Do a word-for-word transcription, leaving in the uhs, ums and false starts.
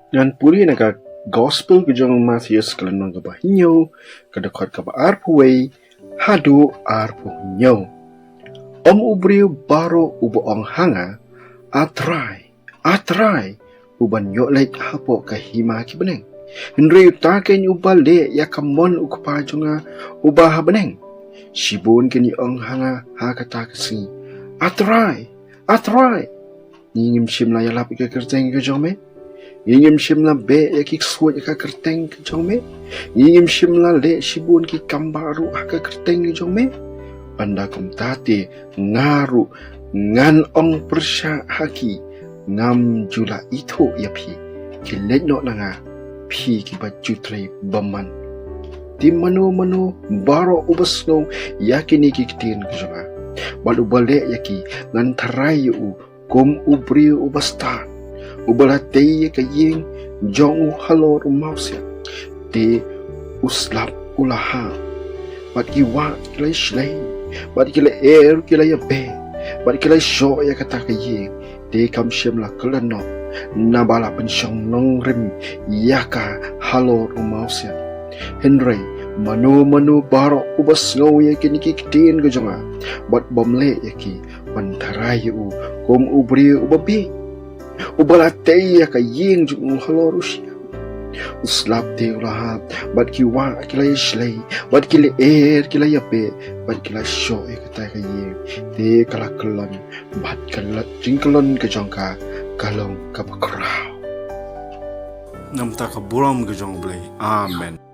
Ngan pule na ka Gospel ka jong u Mathaios ka lynnong kaba hynñiew, ka dkhot kaba arphew wei haduh arphew hynñiew. Ym u briew baroh uba ong ha nga, A Trai, A Trai, u ban ïoh leit hapoh ka hima ki bneng. Hynrei uta keiñ uba leh ïa ka mon u Kpa jong nga uba ha bneng. Shibun kin ïa ong ha nga ha kata ka sngi, A Trai, A Trai, ngi ngim shym la ïalap ïa ka kyrteng ka jong me? Ngi ngim shym la beh ïa ki ksuid ha ka kyrteng ka jong me? Ngi ngim shym la leh shibun ki kam bah ruh ha ka kyrteng ka jong me? Ynda kumta te nga ruh ngan ong pyrshah ha ki, ngam ju la ithuh ïa phi. Khie leit noh na nga, phi kiba ju trei bymman. Te mano mano baroh uba sngew ïa kine ki ktien ka jong nga bad uba leh ïa ki, ngan tharai ïa u kum u briew uba stad uba la tei ïa ka ïing jong u halor u mawsiang. Te u slap u la hap, bad ki wah ki la shlei, bad ki lyer ki la ïabeh, bad ki la shoh ïa kata ka ïing. Te kam shym la kyllon noh, naba la pynshong nongrim ïa ka halor u mawsiang. Hynrei mano mano baroh uba sngew ïa kine ki ktien ka jong nga bad bym leh ïa ki, ngan tharai ïa u kum u briew uba bieit uba la tei ïa ka ïing jong u halor u shiang. U slap te u la hap, bad ki wah ki la shlei, bad ki lyer ki la ïabeh, bad ki la shoh ïa kata ka ïing. Te ka la kyllon, bad ka la jingkyllon ka jong ka ka long kaba khraw. Namar ka burom ka jong U Blei. Amen.